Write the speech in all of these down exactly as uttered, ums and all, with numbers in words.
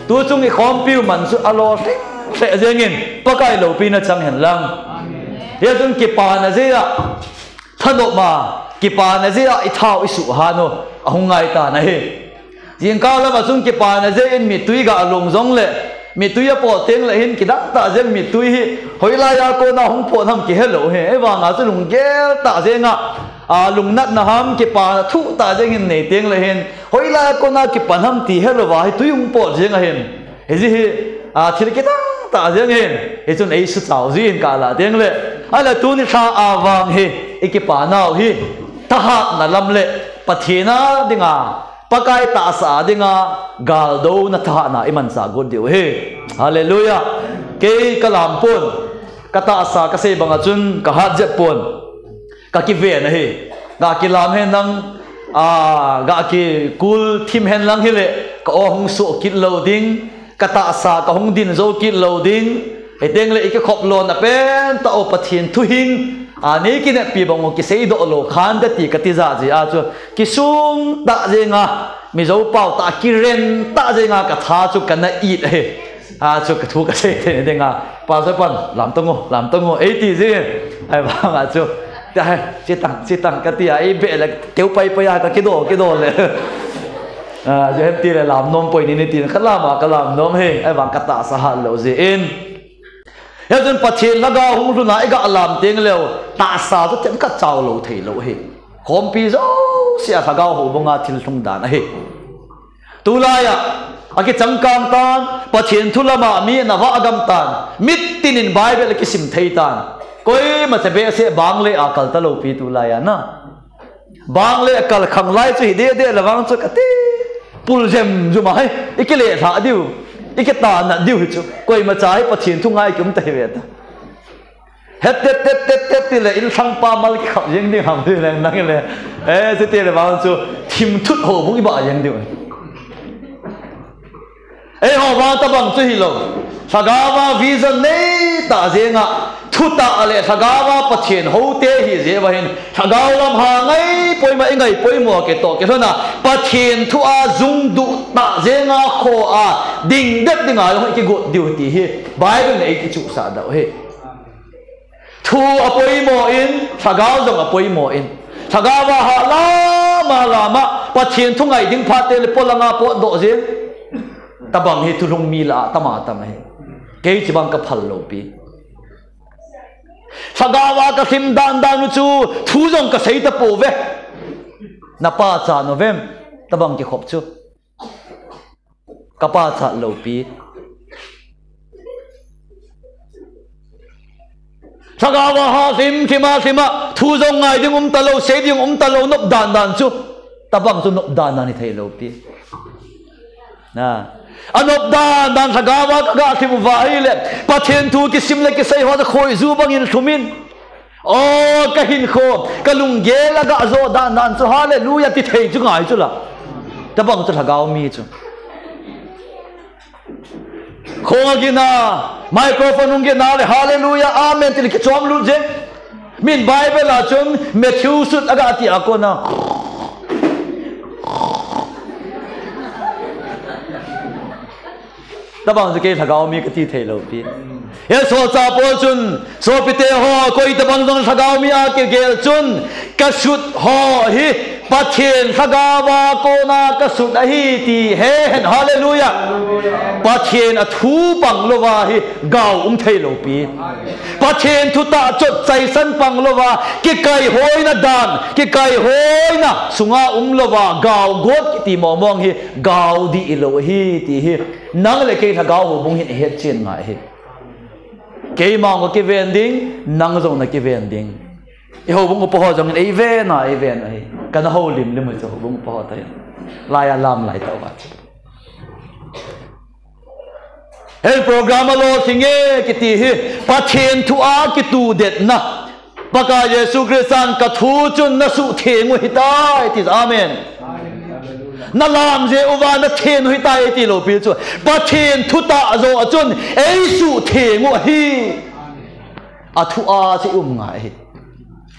Tuchung ikhompiu man chu alo lheh lheh jengin, Pakai loupina chang hen lang. Hia chun kipana jeh a, thanop ma, kipana jeh a ithao isuh hanu, ahung ngai tan ahi. Jingkah lama chun kipana jeh in mittui ga alung jongle, mittui apot tengle hin kidang tah jeng mittui hi, hoilai a kona hung pot ham kihelou hi, ahivanga chu lunggel tah jenga, a, lungnatna ham kipana thuh tah jeng hin nei tengle hin, hoilai a kona kipan ham ti helouva hi tui hung pot jeng ahin. Hiji hi, a, thil kidang tah jeng ahin. Hichun eisuchao jin kala tengle. Ahile tuni lha a vang hi, ikipanau hi, thahatna lam le, Pathen a dinga, Pakai tahsa a dinga, galdouna thahatna imanchah got diu hi. Hallelujah. Kei kalampon, katahsa kasei banga chun kahat jep pon. Kakiven ahi. Ga kilam hen lang, a, ga kikul thim hen lang hile, ka-o hung soh kit lou ding, katahsa kahung din jou kit lou ding. Hitengle ikikhop lona pentah u Pathen thuhing, a, nei kineppi bang u kiseidoh lou khante ti kati jeh a chu, kisung tah jenga, Mizo pao tah kiren tah jenga katha chu kana it ahi. A chu kathu kasei thei dinga, Pastor pan, lamtang u, lamtang u, eiti jin. Ahivanga chu, chitang, chitang kati a, eibeh le, keu paipai a kakido, kido le. A, chu hemtile lamnom poi ni nitin, kalam a kalamnom hi, ahivang katahsa hat lou jeh in. Hichun Pathen lhagao hung lhun a iga lam tengleu, tahsa chu themkhat chao lou theilou hi. Khompi jousea lhagao houbunga thil lhung dan ahi. Tulai a, akichangkang tan, Pathen thu lama mi ana vah gam tan, mitin in Bible akisim thei tan. Koimacha behseh bang le a kal talou pi tulai a na. Bang le a kal khang lai chu hi deh deh le vang chu kati. Pul jem jum ahi, ikile lhah diu, ikitah nat diu hi chu. Koimacha hi Pathen thu ngai kium ta hi ve ta. Het tet tet tet tet tile inlhangpa mal kikhap jeng ding ham tile nang le. Eh, chutile vang chu thimthut houbung iba jeng diu. Eiho vang tabang chu hilou. Lhagao a vision nei tah jenga, thutah le lhagao a Pathen houte hi jeh uva hin, lhagao lam ha ngai poimo, ingai poimo kitoh kilhon a, Pathen thu a jung duh tah jenga kho a, dingdet dinga jong ikigot diu ti hi, Bible in eikichuhsah dau hi. Thu apoimo in, lhagao jong apoimo in. Lhagao a ha lama lama, Pathen thu ngai ding phat teng le polanga potdoh jeng. Tabang hi thulhung mi lah a, tama tama hi. Kei chibang kaphal lou pi. Lhagao a kalhim dan dan u chu, thu jong kasei tapouve. Napachat uvem, tabang kikhop chu. Kapachat lou pi. Lhagao a ha lhim lhim a lhim a, thu jong ngai ding um talou, sei ding um talou, nop dan dan chu. Tabang chu nop dan dan hi thei lou pi. Na. Anop dan dan lhagao a kaga lhim uva ahile, Pathen thu kisim le kisei ho chu khoiju bangin lhum in. O, kahinkho, kalunggel aga jo dan dan chu, hallelujah, ti thei chu ngai chu la. Tabang chu lhagao mi chu. Khong agin a, microphone hung gin a le, hallelujah, amen, ti le kichom lut jeng. Min Bible a chun, Matthew sut aga ti a kona. Tabang chu kei lhagao mi kati thei lou pi. Hia solchah Paul chun, sopite ho, koi tabang jong lhagao mi a kigel chun, kasut ho hi, Pathen lhagao a kona kasut ahi ti he hen, hallelujah. Pathen athu pang louva hi, gao um thei lou pi. Pathen thutah chot chaisan pang louva, kikaihoina dan, kikaihoina sunga um louva, gao got kiti mong mong hi, gao dih lou ahi ti hi. Nang le kei lhagao houbung hin ihet chen ngai hi. Keima kakiven ding, nang jong nakiven ding. Ihoubung upa ho jong in eiven a, eiven ahi. Kana houlim lim u chu houbung upa ho ta hin. Lai a lam lai tauva chu. Hei program a lolhing e kiti hi, Pathen thu a kitudetna. Pakai Jesu Christan kathu chun nasuhtheng u hitai, ti, amen. Nalam jeh uva nathen u hitai, ti lou pi chu. Pathen thutah joh a chun eisuhtheng u ahi. Athu a chu i um ngai hi.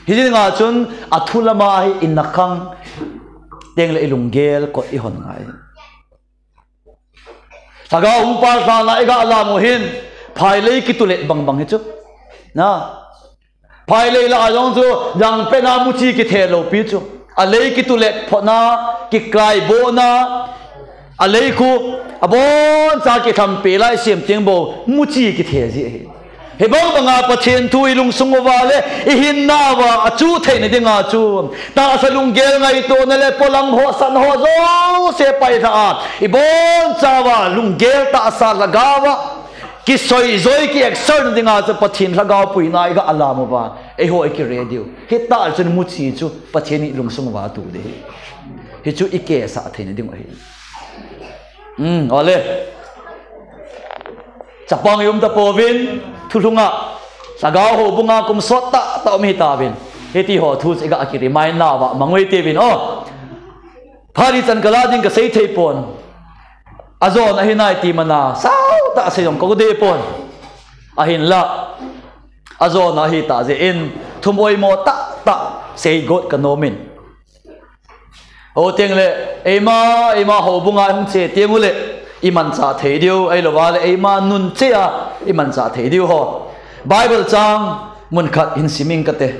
Hijeh a chun athu lama hi ina khang teng le ilunggel kot ihon ngai hi. Lhagao hung palna a i ga lam u hin, phailei kitulet bangbang hi chu. Na. Phailei lah a jong chu, jangpet a muchi kithe lou pi chu. A lei kitulet photna, kiklai bohna, a lei khu, abon cha kitham pi lai siam tiang bou, muchi kithe ji ahi. Hibang banga Pathen thu i lungsung uva le, i hinna uva, a chu theina dinga chu. Tahsa lunggel ngaitona le, polang ho, san ho, jouse pailha a. I boncha uva, lunggel tahsa lhagao a. Kisoi joi, ki exert dinga chu Pathen lhagao puina i ga lam uva. Eiho i kire diu. Hitah chun muchi chu Pathen i lungsung uva tu ding. Hichu i kesah theina ding ahi. Hmm, ole. Chapang i um tapouvin, thulhunga, lhagao houbunga kum sot tah tah um hitauvin. Hiti ho thu chu i ga ki remind nauva, mang uve tivin, o. Phat ichan kala ding kasei thei pon. Ajona ahi nai ti mana, sao tah sei jong ka gu deh pon. Ahinla, ajona ahi tah jeh in, thum oimo tah tah sei got ka nom in. O teng le, eima, eima houbunga hung che teng u le, i manchah thei diu, ahilou va le, eima nun che a, i manchah thei diu ho. Bible chang, mun khat hin sim ing kate.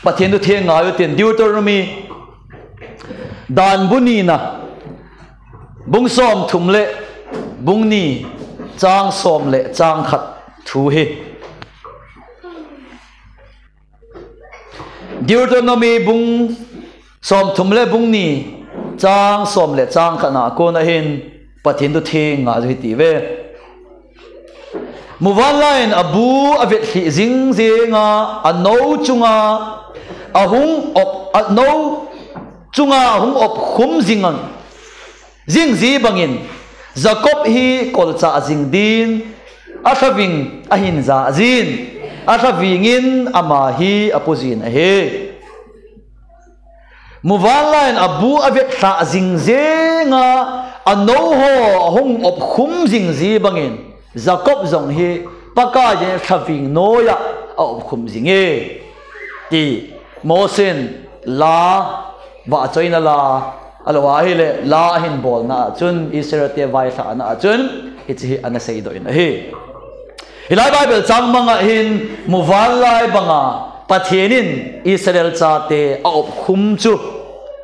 Pathen thu theng ngai u tin, Deuteronomy, dan bu nina, bung som thum le, bung ni, chang som le, chang khat thu hi. Deuteronomy bung som thum le bung ni, chang som le chang khat na kon ahin Pathen thu theng ngai u hiti ve. Muvanlai in abu avetlhi jing jenga, anou chunga ahung op, anou chunga ahung op khum jing ang. Jing ji bangin, Jacob hi kolchah jing din, alhaving ahin jah jin, alhaving in ama hi apu jin ahi. Muvanlai in abu avetlha jing jenga, anou ho ahung op khum jing ji bangin, Jacob jong hi Pakaiyin lhaving noiya a op khum jing e. Ti Mosen la, vahchoina la, alou ahile la ahin bolna a chun, Israel te vailhahna a chun, hiche hi ana seidoh in ahi. Hilai Bible chang manga hin muvanlai banga Pathen in Israel chate a op khum chu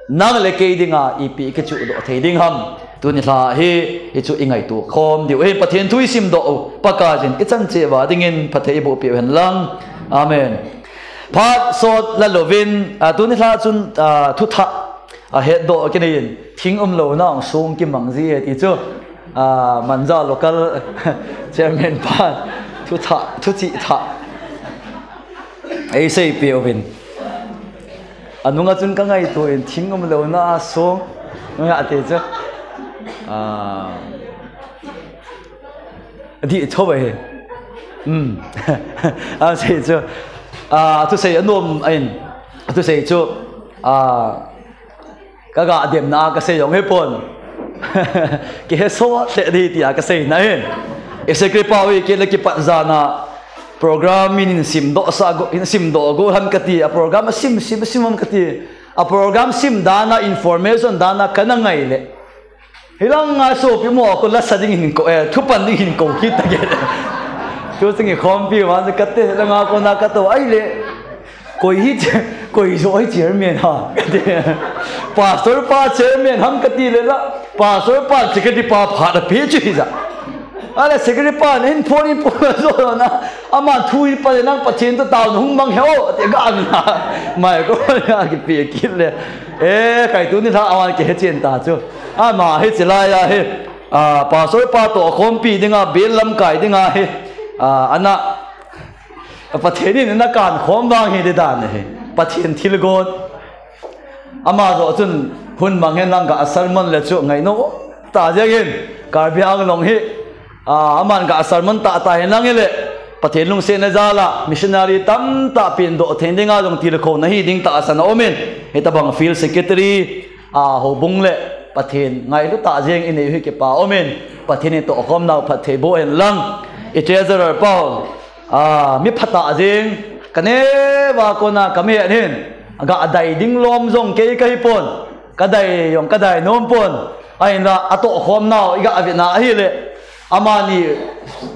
nang le kei dinga ipi kichuh doh thei ding ham. Tuni lha hi, hichu i ngaito khom diu. Hi Pathen thu i simdoh u, Pakaiyin i chan cheh uva dingin phatthei i boh peh u hen lang. Amen. Phat sot la louvin, a, tuni lha chun, a, thu thah, a, hetdoh kinei in, thing umlouna hung song kimang ji e ti chu, a, Manja local chairman pa, thu thah, thu chih thah. Ei seipeh uvin. Anunga chun ka ngaito in thing umlouna a song. Nga ti chu. A, adih tho ahi. Um. A sei chu. A, thusei anom ahin. Thusei chu. A, Ka ga demna a ka sei jong hipon. Kihe sot lheh ding tia ka seina ahi. Ese Kripa ui kile kipat jana program in simdoh sa go, in simdoh go ham kati. A program a sim, sim, sim ham kati. A program sim dana, information dana kana ngai le. Hilang a sopi mo ko la sa ding hin ko, eh, thupan ding hin ko kit ta ke. Tu singi khompi wan kate, langa kona kato ahile. Koi hi, koi jo hi chairman ha. Pastor pa chairman ham kati le la. Pastor pa secretary pa phat a pe chu hi ja. Ale secretary pa nen phone in phone jo na. Ama thu hi pa le nang Pathen to tao hung mang he o. Te ga na. Mai ko ya ki pe ki le. E, kai tu ni tha awan ke he chen ta chu. Ama hi chilai a hi. A, pastor pa to khompi dinga, bel lamkai dinga hi. A, ana Pathen in na kan khom vang hi ti dan hi. Pathen thilgon. Ama jo chun hun mang hen lang ka sermon le chu ngai no. Ta jeng in Karbi Anglong hi. A, aman ka sermon ta ta hen lang hi le. Pathen lungsetna jal a missionary tamtah pin doh thei dinga jong tilkhou na hi ding tahsan a um in. Hitabang field secretary. A, houbung le Pathen ngailu tah jeng i nei u hi kipa um in, Pathen in tohkhom nau phatthei boh hen lang, i treasurer pau, a, mi phatah jeng, ka neo a kona ka mi het hin, ga dai ding lom jong kei ka hi pon, ka dai jong ka dai nom pon, ahinla, a tohkhom nau, i ga vetna ahile, Amani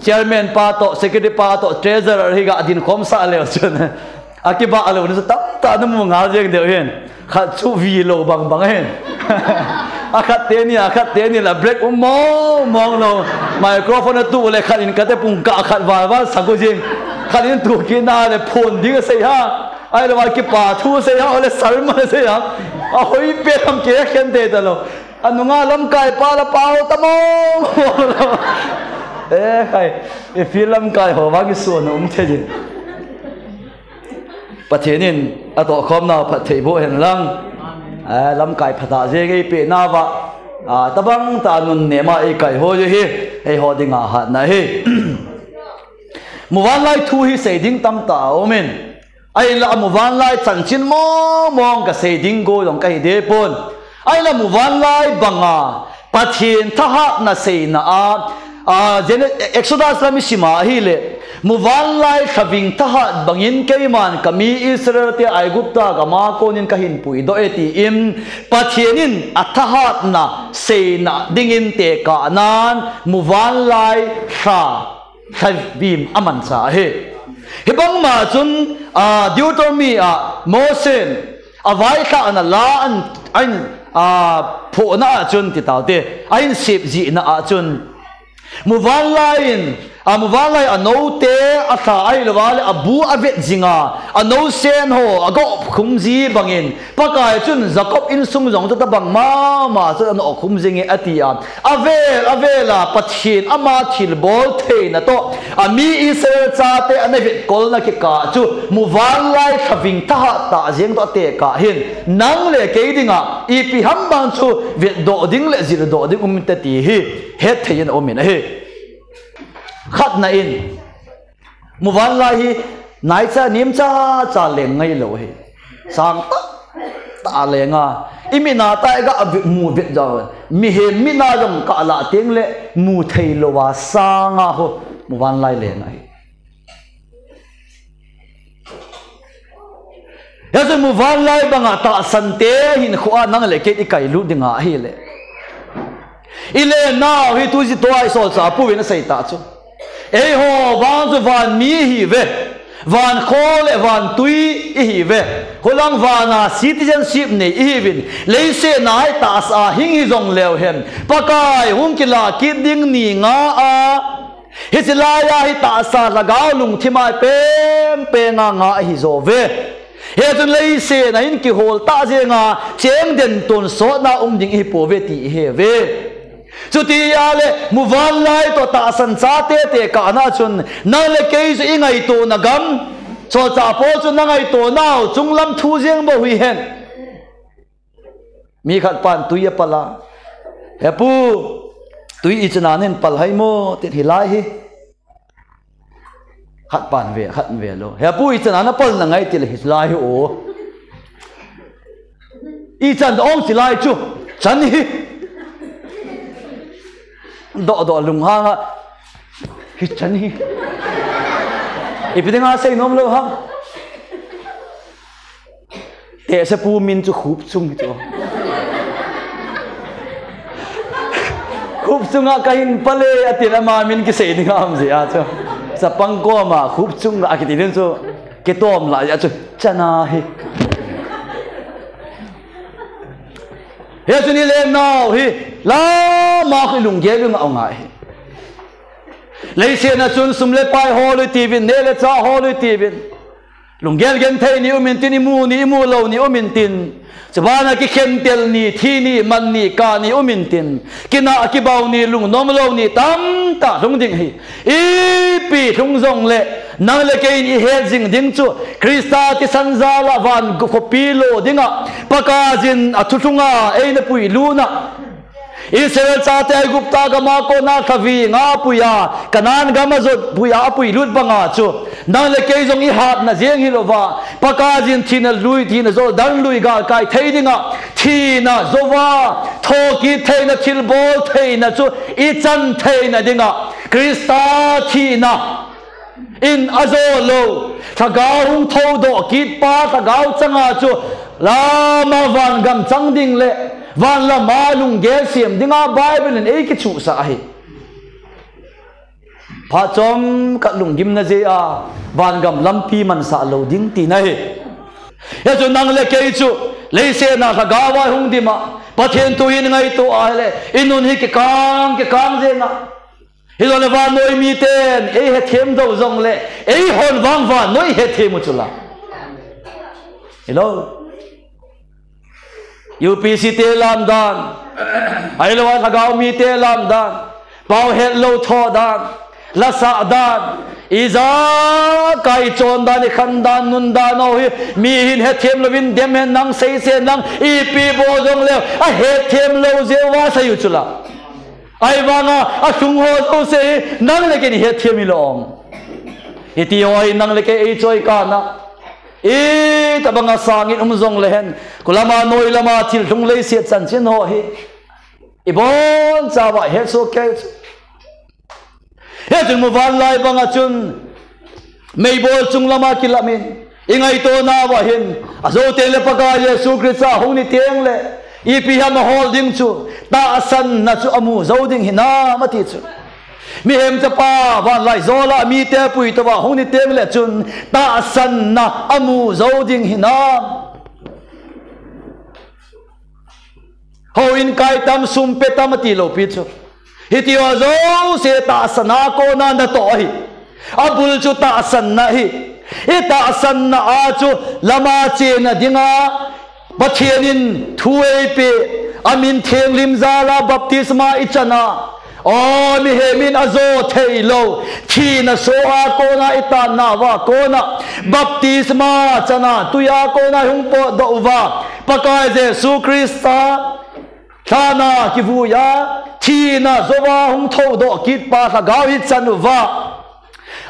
chairman pa toh, secretary pa toh, treasurer hi ga din khom sah leu chun. Akibah lou ni chu tamtah namu ngal jeng deu hin. Khat chu vi lou bang bang hin. Akhat teni, akhat teni la break um mong mong lou. Microphone atu le khat in kate pung kah khat val val sagu jing. Khat in tu kina le phone ding sei ha. Ahilou va kipa thu sei ha, le sermon sei ha. Ahoi pe kam ke khen te ta lou. Anunga lamkai pa la pao ta mong mong lou. Eh, khai. I feel lamkai ho va kisuan um thei jin. Pathen in atoh khom nau phatthei boh hen lang. Eh, lamkai phatah jeng eipeh nauva. Ah, tabang tah nunnem a eikai ho jeh hi. Eiho dinga hatna hi. Muvanlai thu hi sei ding tamtah a um in. Ahinla muvanlai chanchin mong mong kasei ding go jong kahi deh pon. Ahinla muvanlai banga Pathen thahatna seina a, a, Gene-, Exodus lam isima ahile, muvanlai lhaving thahat bangin keiman kami Israel te Aigupta gama konin kahin puidoh e tin, Pathen in athahatna seina dingin tekahnan muvanlai lha lhavim amancha ahi. Hibangma chun, a, Deuteronomy a Mosen availhahna la an, ahin, a, phohna a chun ti taute, ahin sepjihna a chun, muvanlai in, a, muvanlai anoute alha ahilouva le abu avet jinga, anosen ho aga opkhum ji bangin, Pakai chun Jacob insung jong chu tabang mama chu ana opkhum jinge ati a. Avel, avel a Pathen ama thilbol theina toh, ami Israel chate ana vetkolna kikah chu, muvanlai lhaving thahat tah jeng toh tekah hin, nang le kei dinga, ipi ham bang chu vetdoh ding le jildoh ding um inte ti hi, hetthei in aum in ahi. Khatna in, muvanlai hi naicha nemcha cha leng ngailou ahi. Sang tah tah a lenga. Imitna tah a iga mu vet jong. Mihem mitna jong kalah teng le mu theilouva sanga ho muvanlai leng ahi. Hijeh chun muvanlai banga tahsan te hinkhoa nang le kei ikailut dinga ahile. Ilen nau hi tuji tua isolchah pu in asei tah chu. Eiho vang chu van mi ihiuve. Van kho le van tui ihiuve. Hulang vana citizenship nei ihiuvin. Leiset a hi tahsa hing hijong leu hen. Pakai hung kilah kit ding ni nga a. Hiche laiya hi tahsa lhagao lungthim a peng peng a nga ahi jo ve. Hijeh chun leiset a hin kihol tah jenga cheng den tonsot na um ding ihi pouve ti ihe ve. Chuti ahile muvanlai toh tahsan chate tekahna chun nang le kei chu ingaitona gam. Solchah Paul chu na ngaito nau chunglam thu jeng bou hihen. Mi khat pan tui apal a. He pu, tui ichan a nahin pal ham tin hilai hi. Khat pan ve, khat ve lou. He pu ichan a napal nangai tile hilai hi o. Ichan ong hilai chu. Chan hi. Doh doh lunghang a. Hichan hi. Ipi dinga seinom lou ham. Tehse pu min chu Khupchung hi chu. Khupchunga kahin pal e atin ama min kisei ding ham jeh a chu. Chapang koma Khupchunga kiti ding chu. Kitom lah jeh a chu. Chana hi. Hichun ilen nau hi. Lama khu ilunggel u nga u nga hi. Leiset a chun sum le pai hol u tiuvin, neh le chah hol u tiuvin. Lunggel genthei ni um intin, imu ni, imu lou ni um intin. Chubana kikhentel ni, thi ni, man ni, kah ni um intin. Kinah kibau ni, lungnom lou ni, tamtah lhung ding ahi. Ipi lhung jongle, nang le kei in ihet jing ding chu, Christa thisan jal a van khopi lo dinga, Pakaiyin athulhunga eina puilutna. Israel chate Aigupta gama kona lhaving a apuiya, Canaan gam a jot puiya apuilut banga chu, nang le kei jong ihatna jeng hilouva, Pakaiyin thina lui, thina jol dan lui galkai thei dinga, thina jouva, thokit theina, thilbol theina chu ichan theina dinga, Christa thina in ajo lou, lhagao hung thoudoh kit pa, lhagao changa chu lama vangam chang ding le, van lama lunggel sem dinga Bible in eikichuhsah ahi. Phat chomkhat lunggimna jeh a, vangam lampi mansah lou ding tina ahi. Hichu nang le kei chu, leiset a lhagao a hung dim a, Pathen thu hin ngaito a ahile, i nun hi kikang, kikang jeng a. Hijongle vannoi miten, ei hethem jou jongle, eihon vang vannoi hethem u chu la. Hello? U P C te lam dan, ahilou a lhagao mite lam dan, pao hetlou tho dan, lasah dan, ijakai chon dan, ikhan dan, nun dan ho hi, mi hin hethem louvin dem hen lang, sei sen lang, ipi bol jongleu, ahethem lou jeh uva sei u chu la. Ahivanga, alhung ho jouse hi, nang le kei in hethem hilou. Hiti ho hi nang le kei ei choi kana. Itobanga sangin um jongle hen, kholama noilama thil lhung leiset chanchin ho hi, ibon chauva hesoh kei chu. Hichun muvanlai banga chun, meibol chung lama kilamin, ingaito nauva hin, ajou tengle Pakai Jesu Christa hung ni tengle, ipi ham ahol ding chu, tahsanna chu amu jou ding hinam ati chu. Mihem Chapa vanlaijol a mite puitouva hung ni tengle chun, tahsanna amu jou ding hinam. Houin kai tam, sum pe tam ati lou pi chu. Hiti ho jouse tahsanna a kona natoh ahi. Abul chu tahsanna ahi. I tahsanna a chu lama chena dinga Pathen in thu eipeh, amin theng lim jal a baptisma ichan a. O, mihem in ajo theilou, thina soh a kona itan nauva kona, baptisma chan a, twi a kona hung potdoh uva, Pakai Jesu Christa, lhan a kivui a, thina jouva hung thoudoh kit pa lhagao ichan uva.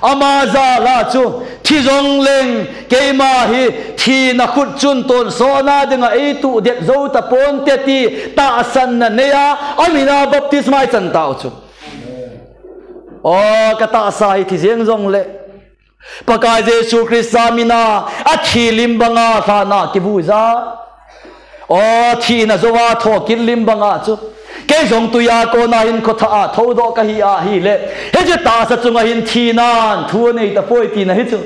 Ama jal a chu, thi jongleng, keima hi, thina khut chun tonsot na dinga eituh det jou taponte ti, tahsanna nei a, amin a baptisma ichan tau chu. O, katahsa hi thi jeng jongle, Pakai Jesu Christa min a, athi lim banga lhan a kivui ja. O, thina jouva thokit lim banga chu, kei jong twi a kona hin khotha a thoudoh kahi ahile, hiche tahsa chunga hin thinan thu anei tapoi tina ahi chu.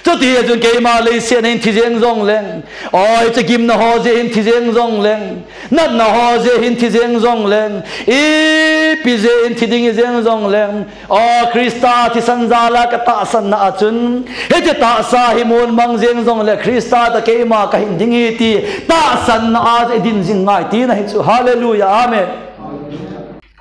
Chuti a chun keima leiset a hin thi jeng jongleng, o, hiche gimna ho jeh hin thi jeng jongleng, natna ho jeh hin thi jeng jongleng, ipi jeh in thi ding hi jeng jongleng, o, Christa thisan jal a katahsanna a chun, hiche tahsa hi mun mang jeng jongle Christa toh keima kahin ding ahi ti tahsanna a idin jing ngai tina ahi chu. Hallelujah, amen.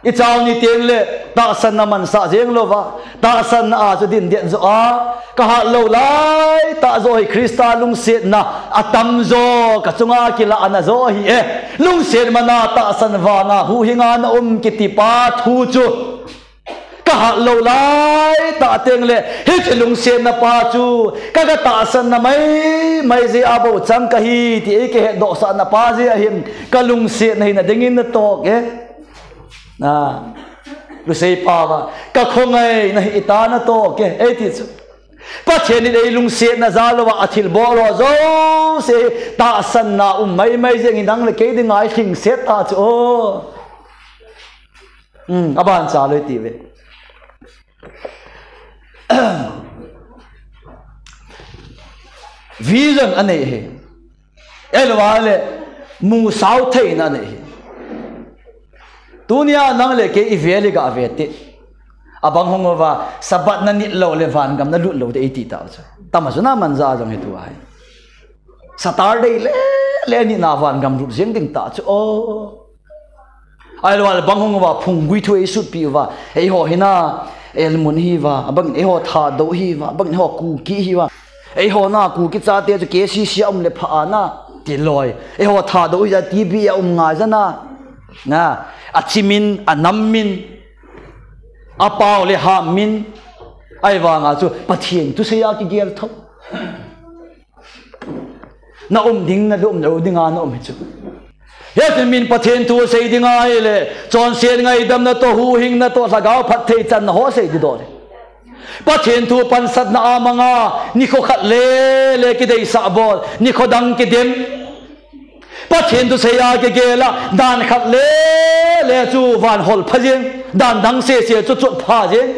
Ichao ni tengle tahsanna mansah jeng louva, tahsanna a chu din det joh a, kahat lou laitah joh hi Christa lungsetna atam joh, kachunga kilahna joh ahi e. Lungset mana tahsan vanga huhhinga naum kiti pa thu chu kahat lou laitah tengle, hiche lungsetna pa chu, ka, katahsanna maimai jeh a bou chang kahi ti eikihetdohsahna pa jeh a hin, kalungsetna hi nading in natoh e. Lusei pao va, kakhongaina hi ita natoh e, eiti chu. Pathen in eilungsetna jal uva athilbol ho jouse tahsanna um maimai jeng hi nang le kei dinga ilhingset ta chu o. Hmm, abancha lou iti ve. Vision anei ahi. Ahilou le, musao theina anei ahi. Tunia nang le kei ive le gave te. Abang hung uva, Sabbath nanit lou le vangam nalut lou te eiti tau chu. Tama chu naman ja jong hi tua hi. Saturday le, le nina vangam lut jeng ding ta chu o. Ahilou le bang hung uva, phunggui thu eisutpi uva. Eiho hina, elmun hiva, abang in eiho Thadou hiva, abang in eiho Kuki hiva. Eiho na Kuki chate chu K C C a um le pha ana, ti loi. Eiho Thadou hija T B a um ngai jana. Na, achimin, anammin, apao le hammin. Ahivanga chu Pathen thusei a kigel tho. Na um ding, na um lou dinga na um hi chu. Hichun min Pathen thu sei dinga ahile, chonset ngaidamna toh, huhhingna toh, lhagao phatthei channa ho sei ding dol e. Pathen thu pansatna a manga, nikho khat le le kideisah bol, nikho dang kidem. Pathen thusei a kigel a, dan khat le le chu van hol pha jeng, dan dang sese chu chot pha jeng.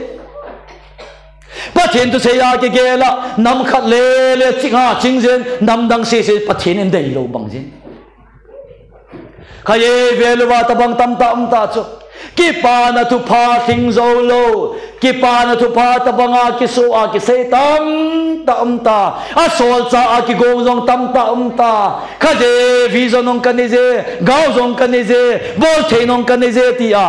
Pathen thusei a kigel a, nam khat le le ching a ching jeng, nam dang sese Pathen in deilou bang jeng. Kha ei vel uva tabang tamtah um ta chu. Kipana thupha lhing jou lou. Kipana thupha tabang a kiso a kisei tamtah um ta. A solchah a kigong jong tamtah um ta. Kha je, vision jong kanei je, gao jong kanei je, bol thei jong kanei je ti a.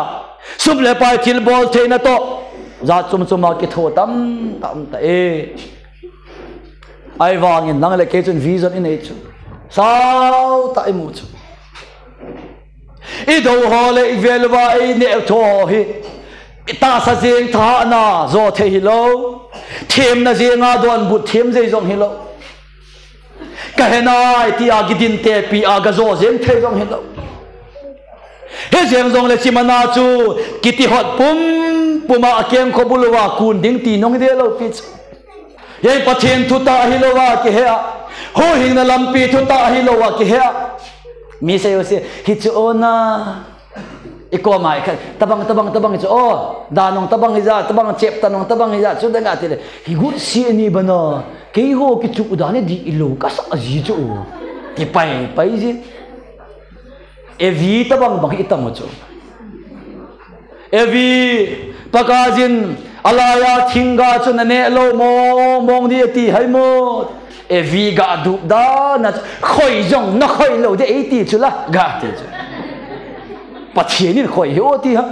Sum le pai thilbol theina toh. Jat chom chom a kitho tamtah um ta e. Ahivangin nang le kei chun vision inei chu. Sao tah imu chu. I dou ho le i vel uva i neh tho ho hi. I tahsa jeng thahatna jo thei hilou. Themna jenga donbut them jeng jong hilou. Ka he nai tia kidin tepi a ka jo jeng thei jong hilou. Hijeng jongle chimana chu kiti hot pum pum a akeng kho bul uva kun ding ti nung hi de lou pi chu. Hei Pathen thutah hilou a kihe a. Huhhingna lampi thutah hilou a kihe a. Mi sei u se, hichu ona. I koma i khat, tabang, tabang, tabang chu, o, dan nung tabang hija, tabang chepta nung tabang hija, chu dang a tile, hi gut si ni bana, keiho kichu dan hi di ilou, kasa ji chu, ti pai, pai ji. Evi tabang bang hi itam chu. Evi, Pakaiyin, alaiya thingga chu na neh lou mong mong di ati hai mo. Evi ga dup dan a, khoi jong na khoi lou di eiti chu la, ga ti chu. Pathen in khoi hi o ti ha.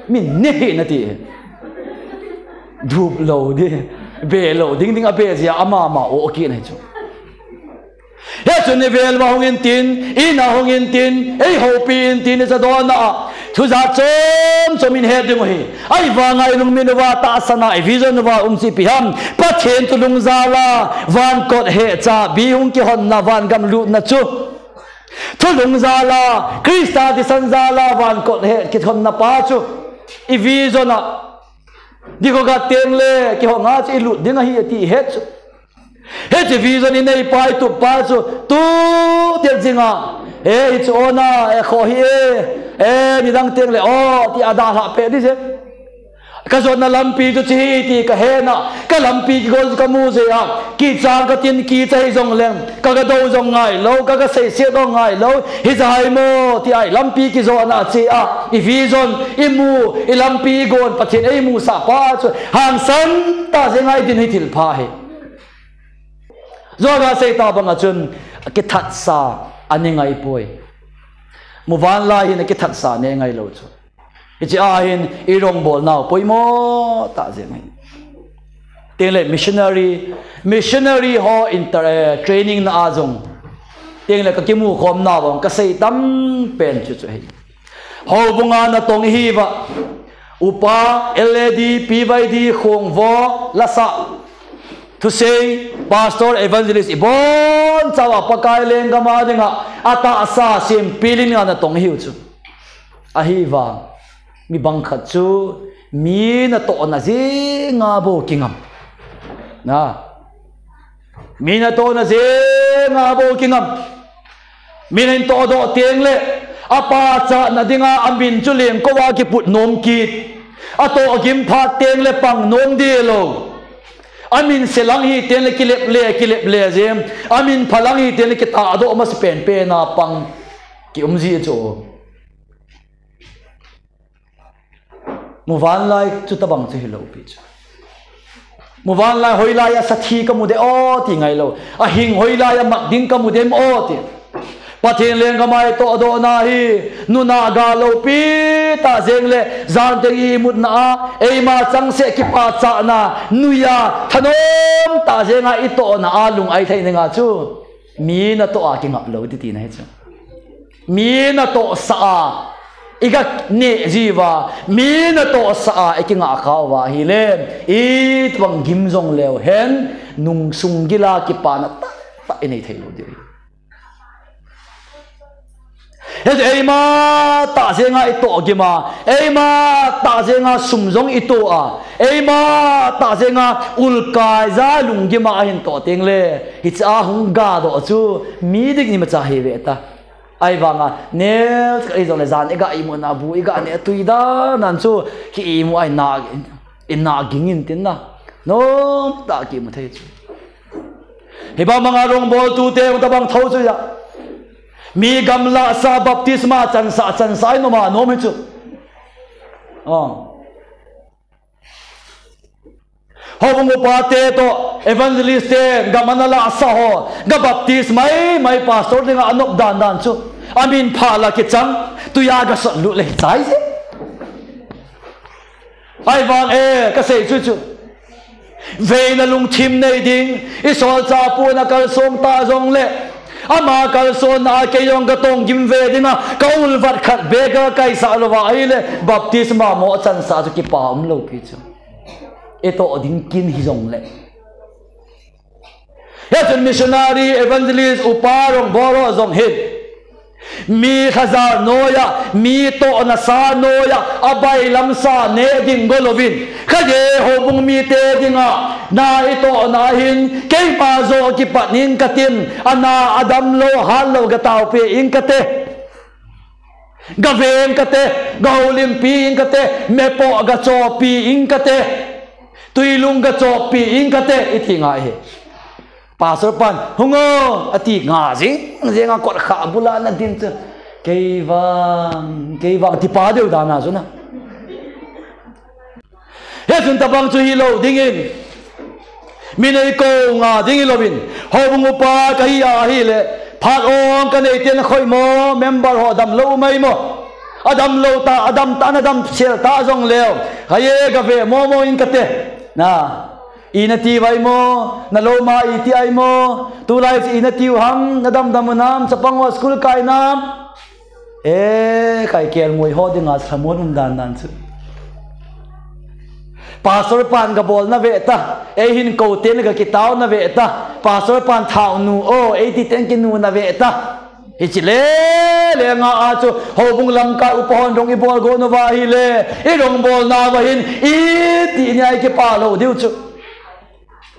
Min neh hi na ti. Dup lou di. Be lou ding ding a be jia ama ma o ki na chu. Hichun i vel uva hung intin, ina hung intin, ei houpi intin i jadona a. Thu jat chom chom in het ding u hi. Ahivanga i lungmin uva tahsan a, i vision uva um chu ipi ham. Pathen thu lungjal a, van kot hecha, bihung kihonna, van gam lutna chu. Thu lungjal a, Christa thisan jal a, van kot he kihonna pa chu. I vision a. Dikho ga teng le, kihonna chu i lut ding ahi ati het chu. Hiche vision i nei pa i tup pa chu, tu tel jing a. E, hichu ona, e, kho hi e. E, nidang teng le, o, ti a dalha peh di je. Ka jotna lampi chu hiche hi ti ka hena. Ka lampi kigol chu ka mu je a. Kichang ka tin kicha hi jong leng. Ka ga dou jong ngai lou, ka ga seiset jong ngai lou. Hija hi mo, ti a i lampi kijotna che a. I vision, i mu, i lampi i gon, Pathen ei musah pa chu. Hangsan tah jeng a i din hi thil pha hi. Joga seita banga chun kithatsa anei ngai poi. Muvanlai hin kithatsa anei ngai lou chu. Hiche a hin i rong bol nau poimo tah jeng hi. Tengle missionary, missionary ho inter, eh, training na a jong. Tengle ka kimu khom nau bang ka sei tam pen chu chu hi. Houbunga natong ihiuva. Upa, L A D, P Y D, khongvo, lasa. Thusei, pastor, evangelist, ibon chauva Pakai lenggam a dinga, atahsa sempil in nga natong ihiu chu. Ahivang, mi bang khat chu, mi natohna jenga bou kingam. Na. Mi natohna jenga bou kingam. Min hin tohdoh teng le, apachatna dinga amin chu lengkouva kiput nom kit. Atoh gim phat teng le pang nom deh lou. Amin se lang hi teng le kilep le, kilep le jem. Amin pha lang hi teng le kitahdoh masa penpen a pang kium ji chu. Muvanlai chu tabang chu hilou pi chu. Muvanlai hoilai a sa thi kamu de o ti ngai lou. Ahing hoilai a mat ding kamu dem o ti. Pathen lenggam a i tohdohna hi nunah ga lou pi tah jeng le jan teng i mutna a eima chang seh kipachatna nuiya thanom tah jeng a i tohna a lung ai thei ninga chu. Mi natoh a kingap lou ti tina hi chu. Mi natohsa a i ga neh jiuva, mi natohsa a i kingah khauva ahile, itobang gim jong leu hen, nungsung gila kipana tahtah i nei thei lou diu. Hichu eima tah jenga i toh gim a, eima tah jenga sum jong i toh a, eima tah jenga ulkai ja lunggim a ahin toh teng le, hiche a hung gadoh chu mi dik ni macha hi ve ta. Ahivanga, nel, ka i jong le jan, i ga imu na bu, i ga ne tui da, nan chu, ki imu ai na, i na ging in tin na. Nom ta ki mu thei chu. Hi bang manga rong bol tu te, ta bang tho chu ya. Mi gamla sa baptisma chan sa, chan sa i nom a nom hi chu. Oh. Houbung upa te to evangelist te gam ana la sa ho, ga baptist mai, mai pastor dinga anop dan dan chu. Amin pha la kichang, tuya ga sot lu le chai se. Ahivang e, ka sei chu chu. Veina lungthim nei ding, i solchah pu na kalsong ta jong le. Ama kalsong na kei jong ka tong gim ve dinga, ka ulvat khat be ka kaisa lova ahile, baptisma mo chan sa chu kipa um lo pi chu. I toh ding kin hi jong le. Hia chun missionary, evangelist, upa rong bol ho jong hin. Mi lhajal noiya, mi tohna sa noiya, abailam sa ne ding go lovin. Khaje houbung mite dinga, na i tohna hin, keima jo kipat ning katin, ana adam lo, hal lo ka taopi ing kate. Ga veng kate, ga houlimpi ing kate, mepo ga chopi ing kate, tuilung ga chopi ing kate, i ti ngai hi. Pastor pan, hung o, a ti nga jing, jing a kot kha bula na din chu. Kei vang, kei vang, ti pa deu dan a chu na. Hia chun tabang chu hi lo dingin. Mi nei ko nga ding hi lovin. Houbung upa ka hi a hi le. Phat ong ka nei ten khoi mo, member ho dam lo mai mo. A dam lo ta, a dam ta, na dam sel ta jong leo. Khaje ka ve mo mo in kate. Na. I na ti vai mo, na lo ma i ti ai mo. Tulai i na ti u ham, na dam dam u nam, chapang ho school kai nam. E, kai kel ngoi ho dinga samun um dan dan chu. Pastor pan ka bol na ve ta. Ei hin ko ten ka kitao na ve ta. Pastor pan thao nu o, ei ti ten kinu na ve ta. Hichi le, le nga a chu, houbung lamkai upa hon rong i bol go na va hi le, i rong bol na va hin, i ti ni ai kipa lo diu chu.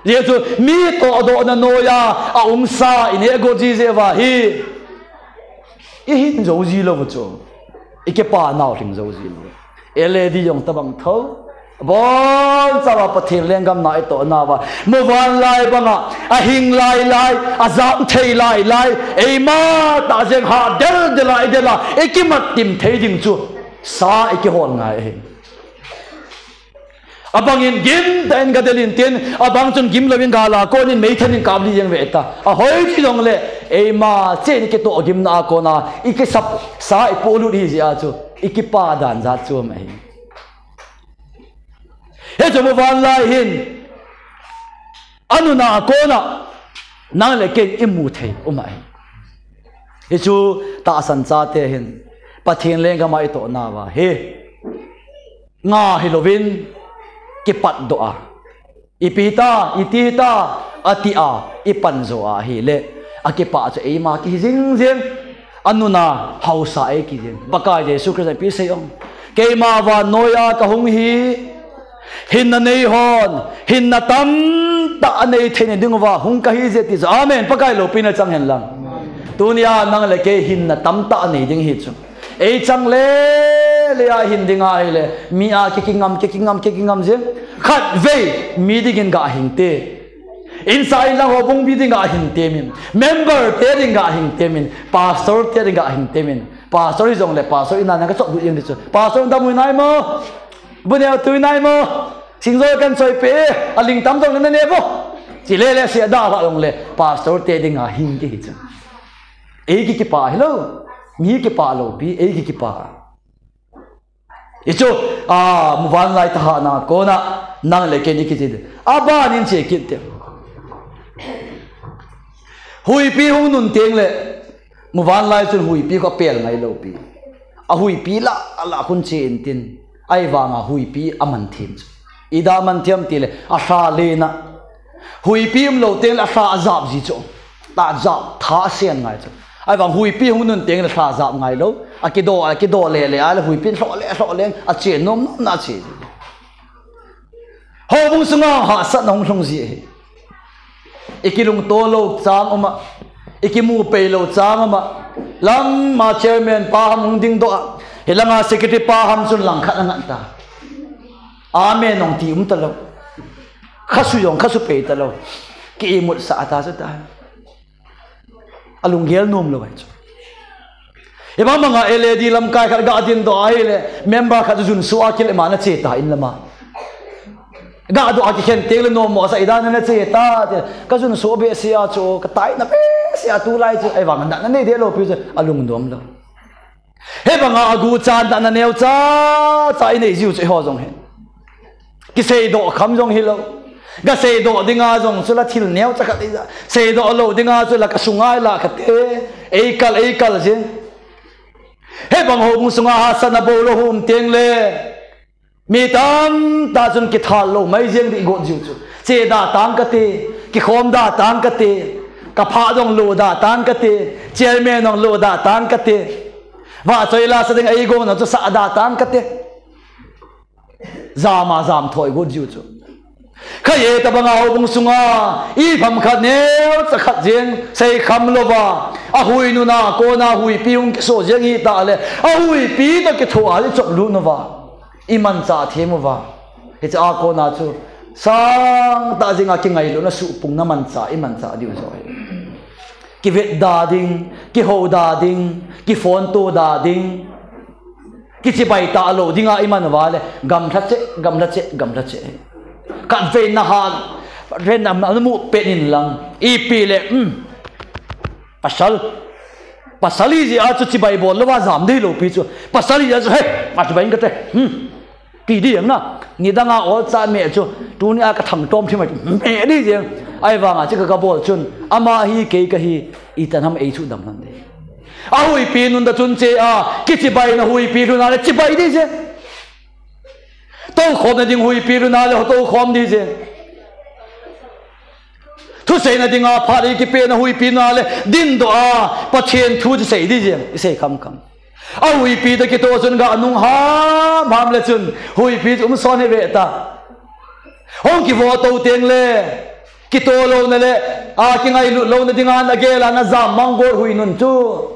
Jesu mi tohdohna noiya a umsa i neh go ji jeh uva hi. I hin jo ji lou chu. I kipa nau hing jo ji lou. L A D jong tabang tho. Bonchauva Pathen lenggam na i toh nauva. Muvanlai banga. A hing lai lai. A jam thei lai lai. Eima tah jeng ha del del a i del a. I kimat tim thei ding chu. Sa i kihol ngai ahi. Abang in gim tah in ka del in tin, abang chun gim lou in gal a kon in meithan in kap li jeng ve ta. A hoi ti jong le, eima chen kitoh gimna a kon a, i kisap sa i polut hi jeh a chu, i kipa dan jat chu um ahi. Hichu muvanlai hin, a nuna a kon a, nang le kei i mu thei um ahi. Hichu tahsan chate hin, Pathen lenggam a i toh nauva hi. Nga hi louvin, kipat doh a. Ipi ta, iti ta, ati a, i pan jo a hi le. A kipa chu eima kihi jing jing. A nuna hausa ei ki jing. Pakai Jesu Christa ipi sei ong. Keima vannoi a ka hung hi. Hinna nei hon. Hinna tamtah a nei thei na ding uva hung ka hi je ti chu. Amen. Pakai loupina chang hen lang. Tunia nang le kei hinna tamtah a nei ding hi chu. Ei chang le, le a hin ding ahi le, mi a kiki ngam, kiki ngam, kiki ngam jeng. Khat vei, mi dingin ga hing te. Inside lang houbung mi ding ga hing te min. Member te ding ga hing te min. Pastor te ding ga hing te min. Pastor hi jong le, pastor ina na ka chok bu jeng di chu. Pastor dam u nai mo. Bu neo tu nai mo. Sing joi kan choi pe. A ling tam jong le na ne bo. Chi le le sia da ba jong le. Pastor te ding ga hing ke hi chu. Ei ki kipa hi lou. Mi kipa lou pi, ei ki kipa. Hichu, a, muvanlai tahna a kon a, nang le kei ni kiti. Aban in che kit te. Huipi hung nun teng le, muvanlai chun huipi ka pel ngai lou pi. A huipi la, a la khun che in tin. Ahivanga huipi a man them chu. Ida man them ti le, a hra le na. Huipi um lou teng le a hra a jap ji chu. Ta jap tha a sen ngai chu. Ahivang huipi hung nun teng le hra jap ngai lou. A kido, a kido le le, a le huipi hlo le, hlo le, a che nom nom na che. Houbung sunga hahsatna hung lhung ji hi. I kilungto lou chang um a. I kimu pei lou chang um a. Lama chairman pa ham hung dingdoh a, hilanga secretary pa ham chun langkhat angat ta. Amen nong ti um talou. Khasu jong khasu pei talou. Ki imut sa ta sa ta. Alunggel nom lou ahi chu. Hibang banga L A D lamkai khat ga dingdoh ahile, member khat chu junso a kile ma na che ta in lama. Ga doh a kikhen teng le nom mo sa idan na che ta te. Ka junso behseh a chu, ka taina behseh a tulai chu, ahivang natna nei dehloupi chu, alungdom lou. Hibanga aguchan natna neocha, cha inei jiu chu eiho jong hi. Kiseidoh kham jong hilou. Ga seidoh dinga jong chu la thil neocha khat ija. Seidoh lou dinga chu la ka sunga la kate. Eikal, eikal jin. Hibang houbung sunga hahsatna boulou hung um teng le. Mi tamtah chun kithal lou mai jeng ding got jiu chu. Che da tang kate, kikhom da tang kate, ka pha jong lo da tang kate, chairman jong lo da tang kate. Vahchoi la sa ding eigon chu sa da tang kate. Jama jam thoi got jiu chu. Khaye tabanga houbung sunga, ipham khat neocha khat jeng, seikham louva, ahui nuna, kona huipi hung kiso jeng hita le, ahuipi toh kitho a ichop lut uva. Imanchah them uva. Hiche a kona chu, sangtah jenga kingailutna suhpungna manchah, imanchah diu joh hi. Kivet da ding, kihou da ding, kiphonto da ding. Kichibai talou dinga iman uva le, gamlha cheh, gamlha cheh, gamlha cheh. Khatvei naha, ren am, amu pet in lang. Ipi le, um. Pasal. Pasal ijeh a chu chibai bol louva jam dehloupi chu. Pasal ijeh a chu, he, achibai in kate. Hmm. Ti ding na, nidanga olcha me chu, tunia ka thangtom thim a, me di jeng. Ahivanga chu ka, ka bol chun, ama hi kei kahi, iti ham ei chu dam nan de. Ahuipi nunda chun che a, kichibaina huipi lhun a le chibai di jeng. Toukhomna ding huipi lhun a le toukhom di jeng. Thuseina dinga phat le kipehna huipi lhun a le dingdoh a, Pathen thu chu sei di jeng, isei kham kham. Ahuipi toh kitoh chun ga nung ham ham le chun, huipi chu um son hi ve ta. Hung kivo to teng le, kitoh louna le, a kingailut louna dinga na gel a na jam mang got hui nun chu.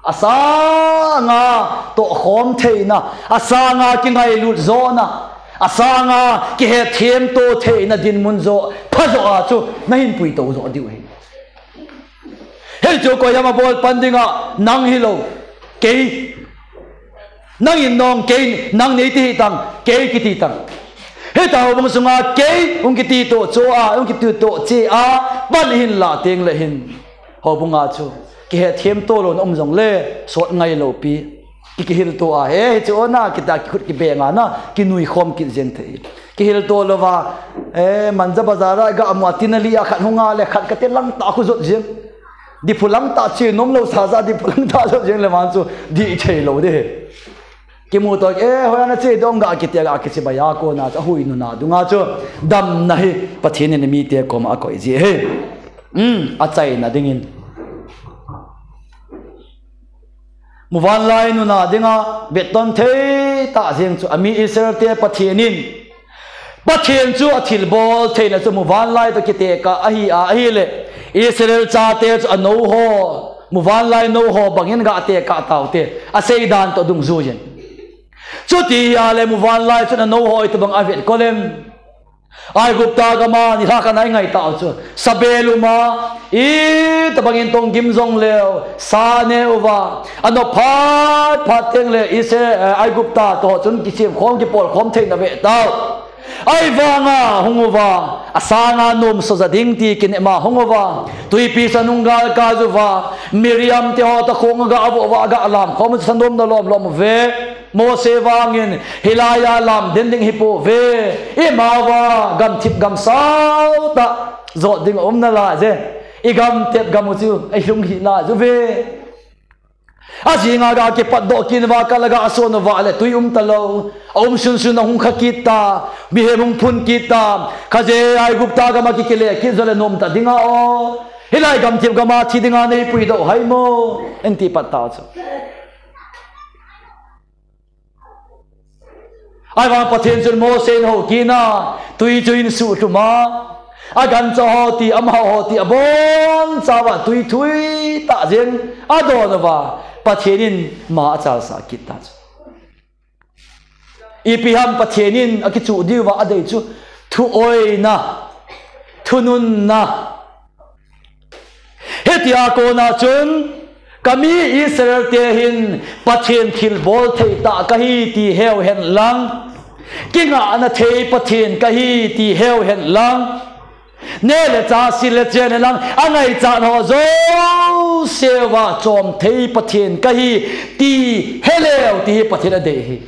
Asanga tohkhom theina, asanga kingailut jona, asanga kihethem to theina dinmun jo, pha jo a chu, na hin pui to jo diu hi. Hichu koi ham abol pan dinga, nang hilou, kei. Nang in nong kei, nang nei ti hi tang, kei kiti tang. Hita houbung sunga kei, hung kiti to cho a, hung kiti to che a, pan hin la teng le hin. Houbunga chu, kihethem to louna um jong le, sot ngailoupi. Ki, kihil to a, he, hichu ona, kita kikhut kibenga na, kinui khom kit jeng thei. Kihil to louva, eh, Manja Bazar a ga mu a tina li a khat hung a le khat kate langtah khu jot jeng. Diphu langtah che nom lou sa ja diphu langtah jot jeng le man chu di thei lou de. Kimu to, eh, hoiya na che dong ga kiti ga kichibai a kona chu ahui nuna dunga chu damna hi Pathen in mite koma akoi ji hi. Um, achaina dingin. Muvanlai nuna dinga vetton thei tah jeng chu, ami Israel te Pathen in, Pathen chu athilbol theina chu muvanlai toh kitekah ahi a, ahile, Israel chate chu anou ho, muvanlai nou ho bangin ga tekah taute, aseidan toh dungjuiyin. Chuti ahile muvanlai chun anou ho itobang avet kolem. Aigupta gama nilhah khat a ingai tau chu. Sabel uma, itobangin tonggim jong leu, sa ne uva. Anop phat phat teng le, Israel, eh, Aigupta toh chun kichim khom, kipol khom theina ve tau. Ahivanga hung uva, asanga nom soja ding ti kinepma hung uva. Tuipi sa nung gal ka uva, Miriam te ho toh khong aga avo uva, aga lam khom sa nom na lom lom uve. Mose vangin hilaiya lam den ding hi pouve. Ima uva gamthip gamsau tah jot ding um nalai je. I gamtep gam u chu, i lhung hi nalai juve. Ajinga ga kipatdoh kit uva, kal a ga son uva le tui um talou. Aum sunsun a hung kha kit ta. Mihem hung phun kit ta. Khaje Aigupta gam a kikile kit jole nom ta dinga o. Hilai gamthip gam a thi dinga nei puidoh hai mo. Enti pat tau chu. Ahivang Pathen chun Mose in hou kit a, tui chu hin suhlhum a, Agancha ho ti, amaho ti, abonchauva tui thui tah jeng adon uva, Pathen in ma achalsah kit ta chu. Ipi ham Pathen in akichuh diuva adei chu, thuoina, thununna. Hitia kona chun, kami Israel te hin Pathen thilbol thei tah kahi ti heu hen lang, kingahna thei Pathen kahi ti heu hen lang, neh le chah, sil le chen hen lang, angaichat ho jouse uva chom thei Pathen kahi ti heleu ti hi Pathen adei hi.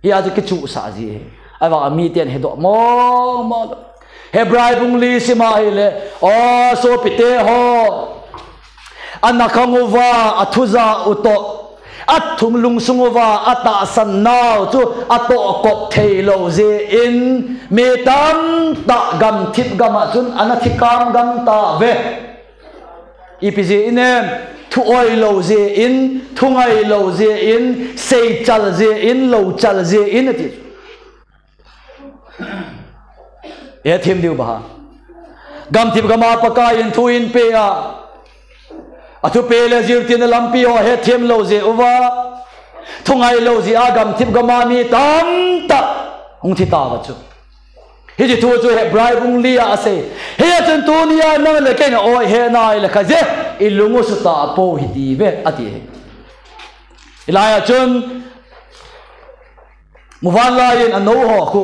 Hia chu kichuhsah ji hi. Ahivang a miten hedoh mong mong lou. Hebrai bung li sim a hile, o sopite ho, ana khang uva, athu ja u toh, athunglung sung uva atahsan nau chu atoh kop thei lou jeh in, mi tamtah gamthip gam a chun ana thi kam gam tauve. Ipi jeh in em, thu oi lou jeh in, thu ngai lou jeh in, seichal jeh in, louchal jeh in ati. Hethem diu ba ha. Gamthip gam a Pakai in thu eipe a, athupe le jiltinna lampi ho hethem lou jeh uva, thu ngai lou jeh a gamthip gam a mi tamtah hung thi tauva chu. Hiche thu chu Hebrai bung li a asei. Hia chun tunia nang le kei na oi he nai le kha je, ilung u sutah pou hite ve, ati hi. Hilai a chun, muvanlai in anou ho khu,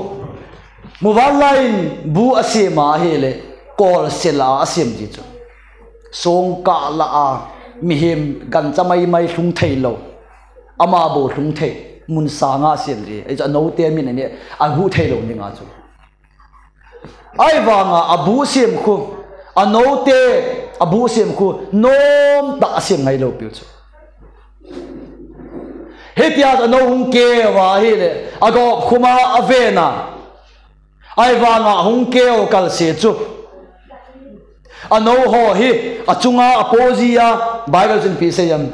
muvanlai in bu asem a hile, kolsel a asem ji chu. Songkah lah a, mihem gancha mai mai lhung thei lou, ama bou lhung thei, mun sanga asel ji. Hichu anou te min ani, aguh thei lou dinga chu. Ahivanga abu sem khu, anou te abu sem khu, nomtah a sem ngai lou piu chu. Hitia anou hung keu va ahile, agop khum a aven a. Ahivanga hung keu kalse chu. Anou ho hi achunga apo ji a, Bible chun ipi asei em.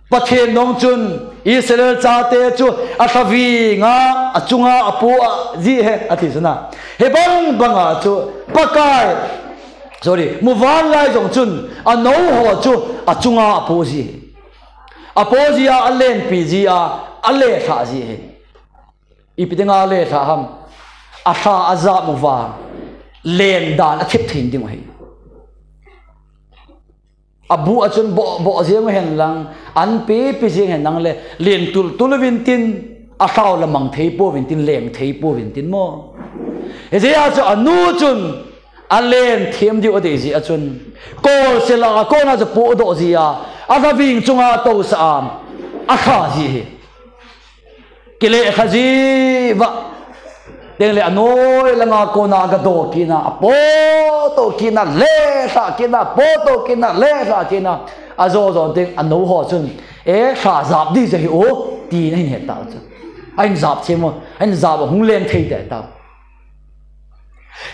Pathen jong chun Israel chate chu alhaving a, achunga apo a ji e, ati chu na. Hibang banga chu Pakai, sorry, muvanlai jong chun anou ho chu achunga apo ji e. Apo ji a, alenpi ji a, alelha ji e. Ipi dinga alelha ham? Alha ajap uva, len dan athip thei ding u ahi. Abu a chun boh, boh jeng u hen lang, an pipi jeng hen lang le, len tul tul uvin tin, alhau la mang thei pouvin tin, leng thei pouvin tin mo. Hijeh a chu anu chun alen them diu adei jeh a chun, kolsel a kona chu pohdoh ji a, alhaving chunga atousah a, alha ji hi. Kilelha ji va. Tengle anoi langa kona agadoh kit na, apohdoh kit na, lelha kit na, apohdoh kit na, lelha kit na. Ajo jo teng anou ho chun, e, lha jap ding jeh hi o, tin ahin het tau chu. Ahin jap them u, ahin jap a hung leng thei tei tau.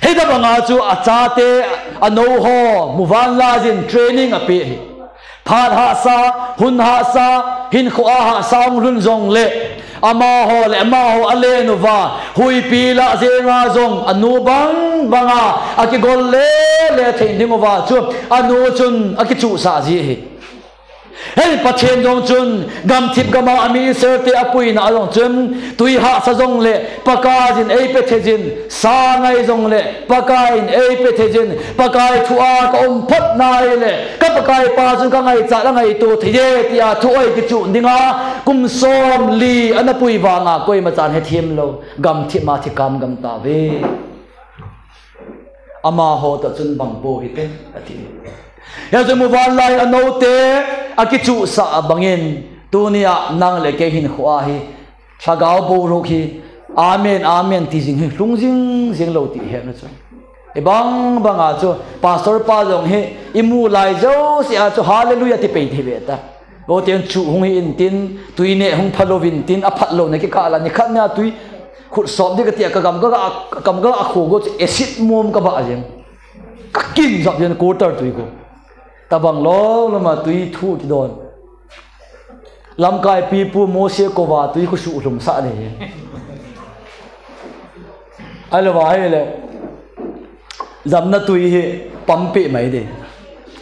Hitabanga chu achate, anou ho, muvanlai in training apeh hi. Phat hahsa, hun hahsa, hinkhoa hahsa hung lhun jongle, amaho le amaho alen uva, huipi lah jenga jong anu bang banga akigol le le thei ding uva chu anu chun akichuhsah ji hi. Hei, Pathen jong chun, gamthip gama ami Israel te apuina a jong chun, tui hahsa jongle, Pakaiyin eipe thei jin, sa ngai jongle, Pakaiyin eipe thei jin, Pakai thua kaum phot nai le, ka Pakai pa chun kangaichat angaito thei e, tia thu oi kichuh dinga, kum somli ana pui vanga koima chan hethem lou, gamthip ma thi kam gam tauve. Amaho toh chun bang bou hite, ati. Hijeh chun muvanlai anou te akichuhsah bangin, tunia nang le kei hinkhoa hi, lhagao boruok hi, amen, amen ti jing hi, lhung jing jing lou ti hi na chu. Ibang banga chu, pastor pa jong hi, imu lai jousea chu, hallelujah ti pei thei ve ta. Vo ten chu hung hi intin, tui neh hung phalou vintin, aphat louna kikah la, nikhat nia tui, khut sop ding katia, kagam ka, kagam ka, akhu go chu acid mom kabah jeng. Kakin jap jeng quarter tui go. Tabang lou lama tui thu kidon. Lamkai pipu Mose kova tui khu suhlhum sah le. Ahilou va ahile. Jamna tui hi pump peh mai de.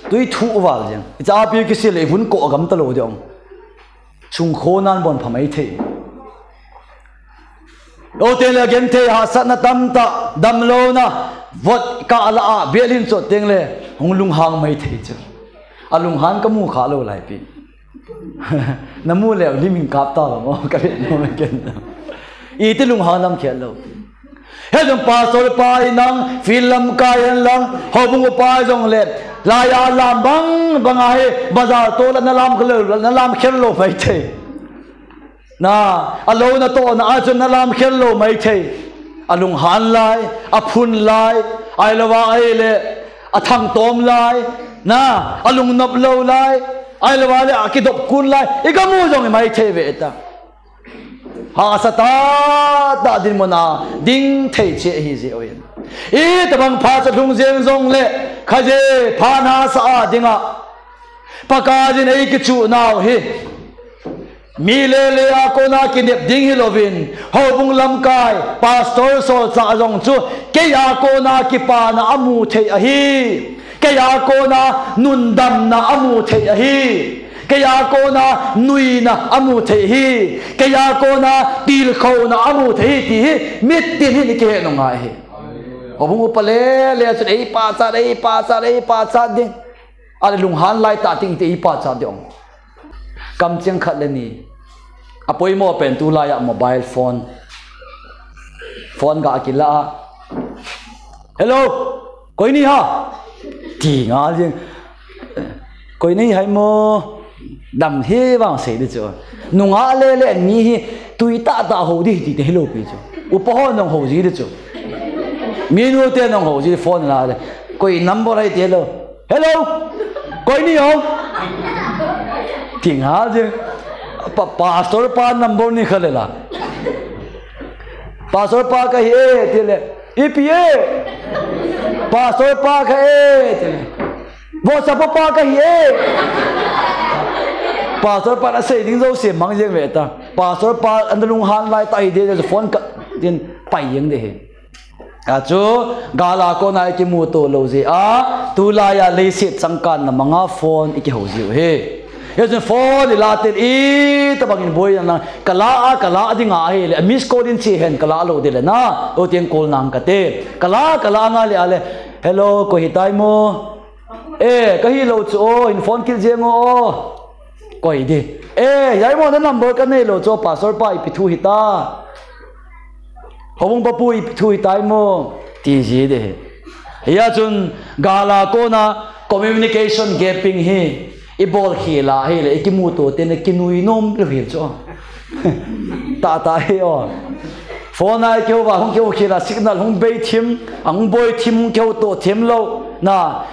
Tui thuh val jeng. Icha pi kisi le vun ko gam ta lo de ong. Sungkho nan bon pha mai thei. Lo teng le genthei hahsatna tamtah, damlouna, vot kah la a, bialin chot teng le, hung lunghang mai thei chu. A lunghan ka mu kha lo lai pi. Na mu le, lim in kap ta lo, ka ve no me ken. Iti lunghang nam khel lo. He jong pastor pa hi nang, field lam kai hen lang, houbung upa jong le, lai a lam bang, bang a hi, bazar to la na lam khel lo, na lam khel lo mai thei. Na, a lo na to na a chun na lam khel lo mai thei. A lunghan lai, a phun lai, ai lo va ai le, a thang tom lai, na, a lungnop lo lai, ai lo va le, a kidop kun lai, i ka mu jong i mai thei ve ta. Hahsa ta, ta din mona, ding thei che hi ji oi. I tabang pha cha lung jeng jong le, kha je, pha na sa a dinga. Pakaiyin ei kichu nau hi. Mi le le a kona kinep ding hi lovin, houbung lamkai, pastor solchah jong chu, kei a kona kipana a mu thei ahi. Kei a kona nundamna a mu thei ahi. Kei a kona nuina a mu thei hi. Kei a kona tilkhouna a mu thei hi ti hi. Mitin hin i kihe nung ahi. Houbung upa le le chun ei pachat, ei pachat, ei pachat ding. A le lunghan lai ta ting te i pachat ding. Kamcheng khat le ni. A poimo pen tulai a mobile phone. Phone ga kila a. Hello. Koi ni ha? Ti nga jing. Koi ni hai mo? Dam he vang sei di chu. Nunga le le ni hi tui ta ta ho di ti te hello pi chu. Upa ho nong ho ji di chu. Mi nu te nong ho ji phone la le. Koi number hai ti hello. Hello. Koi ni ho? Ti nga je. Pa, pastor pa number ni kha le la. Pastor pa ka hi e ti le. Ipi e. Pastor pa ka e ti le. Vosa pa pa ka hi e. Pastor pa na sei ding jo se mang jeng ve ta. Pastor pa an lunghan lai ta hi de phone ka din pai jeng de he. A chu, gal a kona i kimuto lo ji a, tulai a leiset changkanna manga phone i kiho ji u hi. Hijeh chun phone i la tel i, tabang in boi na, ka la a, ka la ding ahi le, a miss call in chi hen ka la lo de le na, o tiang call nang ka te. Ka la, ka la nga le a le, hello, koi hi tai mo? E, ka hi lo chu o, in phone kit jeng o o. Koi di. E, yai mo na number ka nei lo chu, pastor pa ipi thu hi ta. Houbung pa pu ipi thu hi tai mo. Ti ji de. Hijeh chun gal a kona communication gaping hi. I bol khel a hi le, i kimuto te na kinui nom le hi chu. Ta ta hi o. Phone a i kiho va, hung kiho khel a signal hung bei thim, a hung boi thim, hung kiho to thim lo. Na,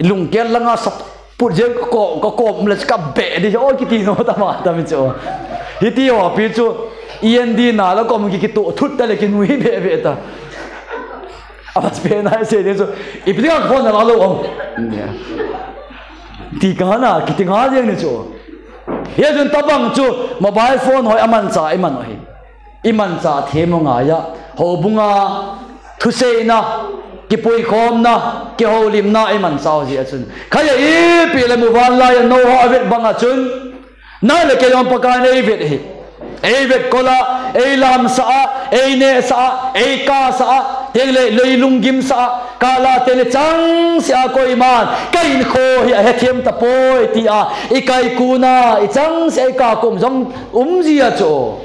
Lungkel langa sap put jeng ka ko, ka ko le ka be di o kiti no ta ma ta mi chu. Hiti o pi chu. E N D na la kom ki kito thut ta le kinui be be ta. A pas pe na se de chu. Ipi ka phone na la lo om. Ti ka na kiti nga jeng ni chu. Hijeh chun tabang chu mobile phone hoi aman cha i man o hi. I manchah them u ngai a, houbung a thuseina, kipuikhomna, kihoulimna i manchah u jeh a chun. Khaia ipi le muvanlai a Noah a vet bang a chun, nang le kei jong Pakaiyin ei vet hi. Ei vet kol a, ei lamsah a, ei nehsah a, ei kahsah a, teng le lei lunggimsah a, kal a teng le changseh a koiman, ka hinkho hi ahethem tapoi, ti a, i kaikun a, i changseh a i kah kum jong um ji a chu.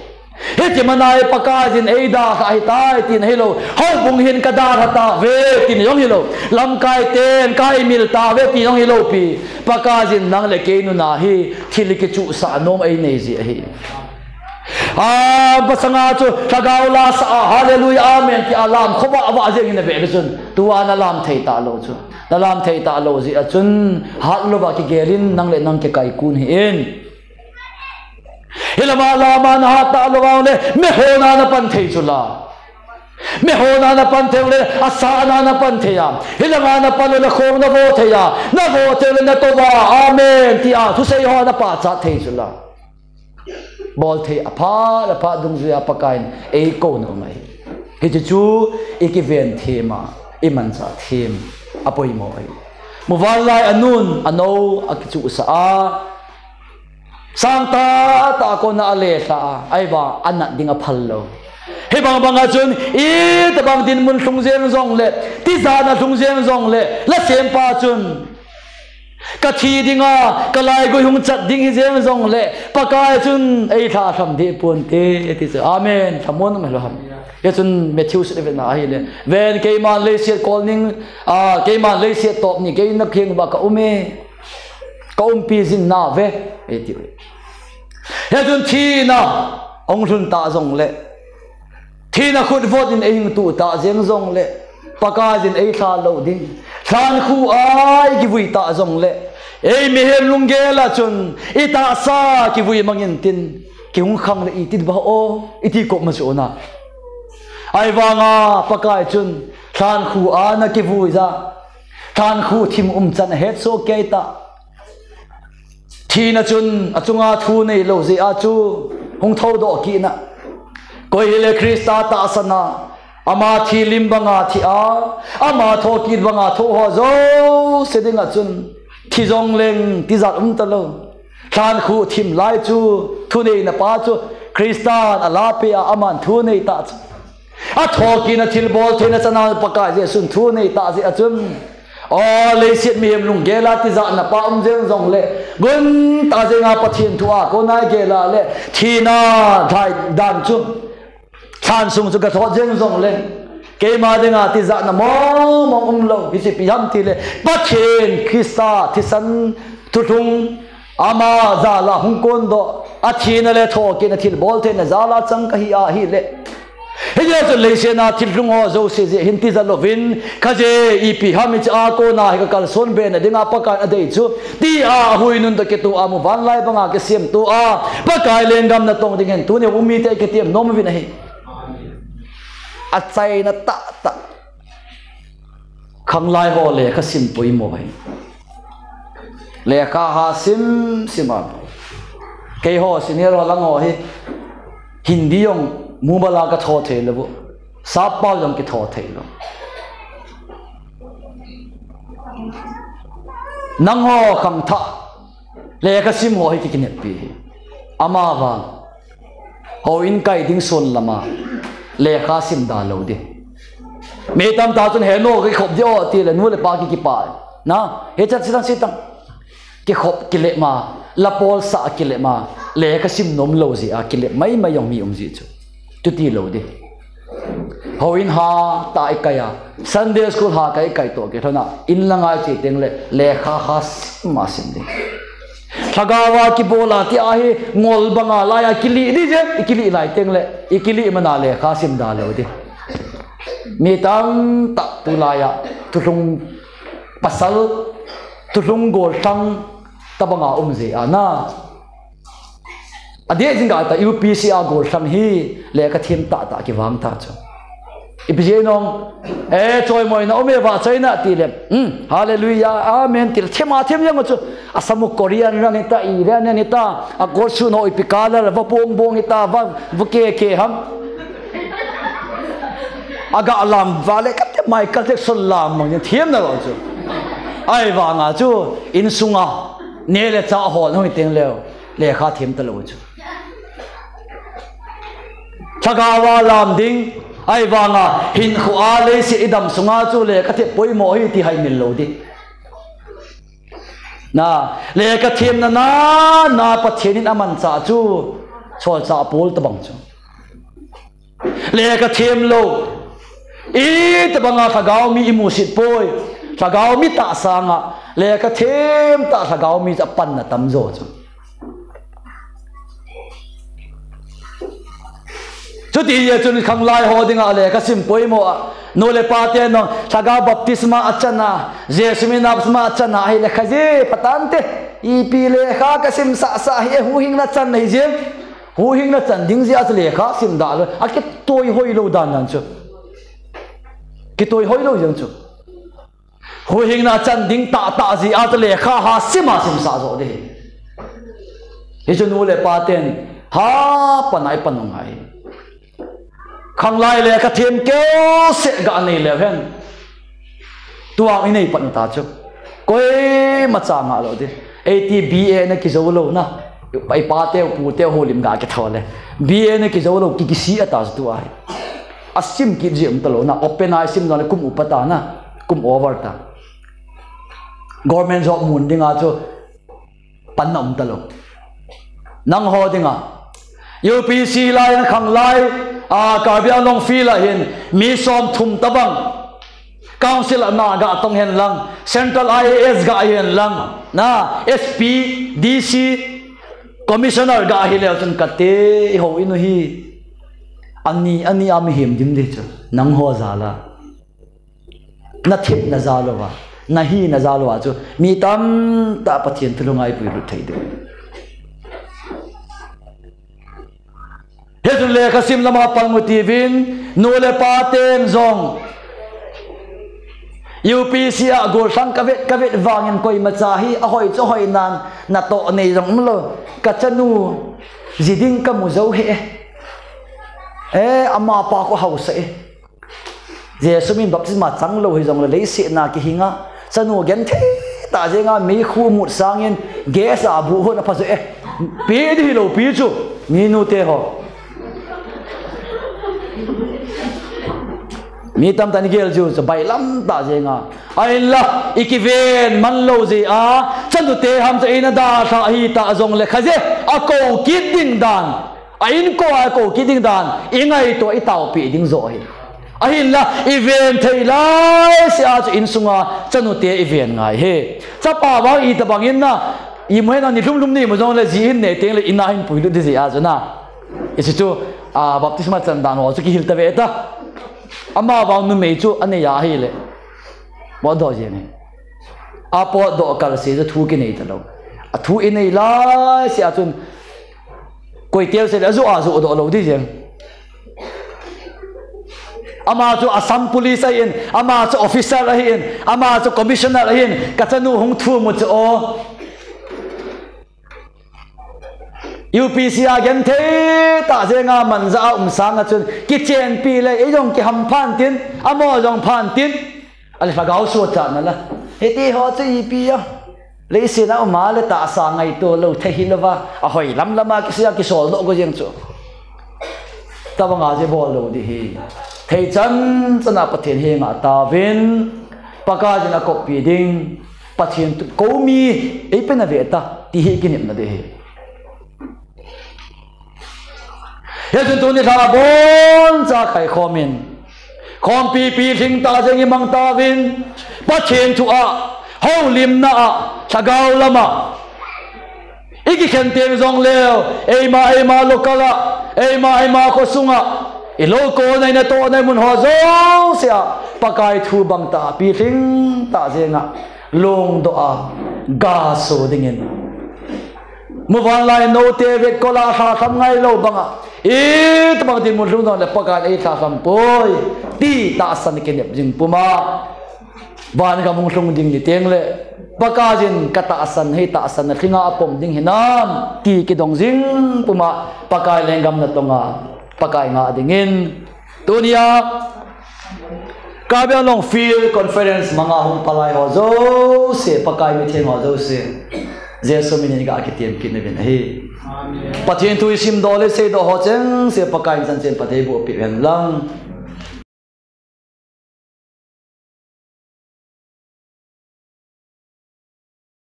Hiti mana hi Pakaiyin ei dalha ahitai tina hilou. Houbung hin ka dalha tauve tina jong hilou. Lamkai ten ka imil tauve tina jong hilou pi. Pakaiyin nang le kei nunga hi thil kichuhsah nom ei nei ji ahi. A, pasanga chu lhagao la sa a, hallelujah, amen, ti a lam khovah vah jeng in a ve le chun. Tua na lam thei talou chu. Na lam thei talou jeh a chun, hat louva kigel in nang le nang kikaikun hih in. Hilama lama na hat talou vang le, mehona na pan thei chu la. Mehona na pan thei le, asahna na pan thei a. Hilama na pan le, na khong na vo thei a. Na vo thei le, na tou va, amen, ti a. Thusei ho na pachat thei chu la. Bol thei apha, apha dungjuia Pakaiyin, ei kouna um ahi. Hichu chu, i kiven them a. imanchah them apoimo ahi. Muvanlai anun anou akichuhsah a, sang tahtah a kona alelhah a, ahivang anat ding aphal lou. Hibang banga chun itobang dinmun lhung jeng jongle, tijatna lhung jeng jongle, lasempa chun kathi dinga, kalaigui hung chat ding hijeng jongle, Pakai chun eilhahsam deh ponte, ati chu. Amen. Lhamon um hilou ham? Hichun Matthew sut ivetna ahile, ven, keiman leiset kolning, a, keiman leiset topni kei nakhenguva kaume, kaumpi jing nauve, ati. Hichun thina ahung lhun tah jongle, thina khut vot in eihing tuh tah jeng jongle, Pakaiyin eilha lou ding. Lhankhuh a ikivui tah jongle, eimihem lunggel a chun itahsa kivui mangin tin, kihung khang le iti diba o, iti kop ma chu na. Ahivanga Pakai chun lhankhuh a nakivuija, lhankhuh thim umchan ahetsoh keita. Thina chun achunga thu neilou jeh a chu hung thoudoh kitna. Koi hile Christa tahsan a, ama thi lim banga thi a, ama thokit banga thoh ho jouse dinga chun thi jongleng tijat umtalou. Lhankhuh thim lai chu thuneina pa chu Christan alahpeh a, aman thunei tah chu. Athokitna thilbol theina chana Pakai Jesun thunei tah jeh a chun, o, leiset mihem lunggel a tijatna pa um jeng jongle, guntah jenga Pathen thu a kona igel a le, thina lhai dan chu, lhan sung chu gathot jeng jongle, keima dinga tijatna mong mong umlou, hiche ipi ham tile, Pathen Christa thisan thulhung, ama jal a hung kondoh, athina le thokitna thilbol theina jal a chang kahi ahile, hijeh chun leiset a thilhung ho jouse jeh hin tija louvin, khaje ipi ham hiche a kona hi kakalson bena dinga Pakaiyin adei chu, tia ahuinun toh kitoh a, muvanlai banga kisemtoh a, Pakai lenggam natong ding hin tuni um mite kitem nom uvin ahi. Achaina tahtah, khanglai ho lekha sim poimo ahi. Lekha ha sim sim a, keiho senior ho lang ho hi Hindi jong mobile a katho theilou, sappao jong kitho theilou. Nangho khangthah lekha sim ho hi kikineppi hi. Amavang houin kai ding son lama lekha sim da lou ding. Mi tamtah chun, he nu, kikhop ding o, tile nu le pa kikipah na, hichan sitang sitang, kikhop kilep ma, lapolsah kilep ma, lekha sim nomlou jeh a kilep maimai jong mi um ji chu. Chuti lou ding. Houin hatah a ikai a, Sunday school hatah a ikai toh kilhona, in langa iche tengle lekha ha sim ma sim ding. Lhagao a kibol a tia hi ngol banga laiya kilih ding je, ikilih lai tengle ikilih mana lekha sim da lou ding. Mi tamtah tulaiya thulhung pasal, thulhung gollhang tobanga um jeh a na. Adeh jing kah ta U P C a gollhang hi lekha them tahtah kivang ta chu. Ipi jeh nom, e, choimoina um e, vahchoina tile, hmm, hallelujah, amen tile, thema them jeng chu. Asamu Korean rang hita, Iran rang hita, akotsut ho ipi color, va bong bong hita, va, va ke ke ham. Aga lam vale kate, Michael Jackson lam mang themna lou chu. Ahivanga chu insunga neh le chah hol hung hi tengleu lekha them talou chu. Lhagao a lam ding, ahivanga hinkhoa leiset idam sunga chu lekha them poimo hi ti haimil lou ding. Na, lekha themna na, na Pathen in amanchah chu solchah Paul tobang chu. Lekha them lou, itobanga lhagao mi imusit poi. Lhagao mi tah sanga lekha them tah lhagao mi chu apanna tamjo chu. Chuti jeh chun khanglai ho dinga lekha sim poimo a, nu le pa ten jong lhagao baptisma achan a, Jesu mina baptisma achan a, ahile khaje phatante, ipi lekha kasim sahsah hi, huhhingna chan ahi jeh, huhhingna chan ding jeh a chu lekha sim da lou, akitoi hoilou dan dan chu. Kitoi hoilou jeng chu. Huhhingna chan ding tahtah jeh a chu lekha ha sim a simsah joh ding. Hichu nu le pa ten hapan a ipan u ngai. Khanglai lekha them keuseh ga nei leu hen. Tua inei pan ta chu. Koima cha nga lo di. Eiti B A na kijou lo na. Ipa teu pu teu holim ga kitho le. B A na kijou lo ki kisi ata chu tua. Asim kit ji um ta lo na. Open a sim na le kum upa ta na. Kum over ta. Government job mun dinga chu panna um ta lo. Nangho dinga. U P C lai na khang lai. A Karbi Anglong field a hin. Mi som thum tabang. Council a na ga tong hen lang. Central I A S ga hen lang. Na S P, D C, Commissioner ga hi leu chun kate i ho inu hi. Ani, ani a mihem dim di chu. Nangho jala. Na thip na jal uva, na hi na jal uva chu mi tamtah Pathen thu lunga i puilut thei diu. Hichun lekha sim lama pang u tivin, nu le pa ten jong U P C a gol thang ka vet, ka vet vangin koima cha hi a hoi chu hoi nan, na toh nei jong um lo, ka chanu ji ding ka mu jou he. E, ama pa khu hausa e. Jesu min baptisma chang lo hi jong le leiset na kihinga. Chanu genthei ta jenga meikhu mut sangin gas a bu hon a pha jo e. Pi di hi lo pi chu. Mi nu te ho. Mi tamtah in gel ju chu bailam ta jenga. Ahinla, i kiven man lo jeh a, chanu te ham chu eina dalha hi ta jong le kha je, a kou kit ding dan. A inko a kou kit ding dan, i ngaito i taopi ding jo hi. Ahinla, i ven thei lai se a chu insunga chanu te i ven ngai hi. Chapa vang i tabang in na, i mu hen a ni lhum lhum ni mu jong le ji hin nei teng le ina hin puilut di ji a chu na. I chu chu, a, baptisma chan dan ho chu kihil ta ve ta. Ama vang numei chu a nei a hi le. Mo do ji ni. A po do kal se chu thu kinei ta lo. A thu i nei lai se a chun Koi tel se le, ajo, ajo doh lou di jeng. Ama chu Assam Police ahin, ama chu officer ahin, ama chu commissioner ahin, ka chanu hung thum u chu o. U P C a genthei ta jenga manja a um sanga chun, kichenpi le, ei jong kiham phan tin, amo jong phan tin, ale lhagao suhchatna la. Hiti ho chu ipi a. Leiset a um a le tahsa ngaito lou thei hi louva. A hoi lam lam a kisia kisol doh go jeng chu. Tabang a je bol lou di hi. Thei chan chan a Pathen henga tauvin. Pakaiyin a koppi ding. Pathen tu komi ei pen a ve ta. Ti hi kinepna di hi. Hichun tuni lha boncha khaikhom in, khompi pilhing tah jeng i mang tauvin, Pathen thu a, houlimna a, lhagao lam a, i kikhen teng jong leu, eima, eima local a, eima, eima khosunga, i lou kona i natohna i mun ho jouse a, Pakai thu bang tah, pilhing tah jeng a, lungdoh a, gaso dingin. Muvanlai note vetkol a lhahlham ngailou banga, itobang dinmun lhung jongle Pakaiyin ei lhahlham poi, ti tahsan kinep jing puma. Van gam hung lhung ding ni tengle, Pakaiyin ka tahsan hi tahsan na lhinga apom ding hinam, ti kidong jing puma, Pakai lenggam natonga, Pakai ngah dingin. Tunia, Karbi Anglong Field Conference manga hung palai ho jouse, Pakai mitheng ho jouse, Jesu minin ga kitiem kit nauvin ahi. Amen. Pathen thu i simdoh le seidoh ho chengse Pakaiyin chanchin phatthei boh peh hen lang.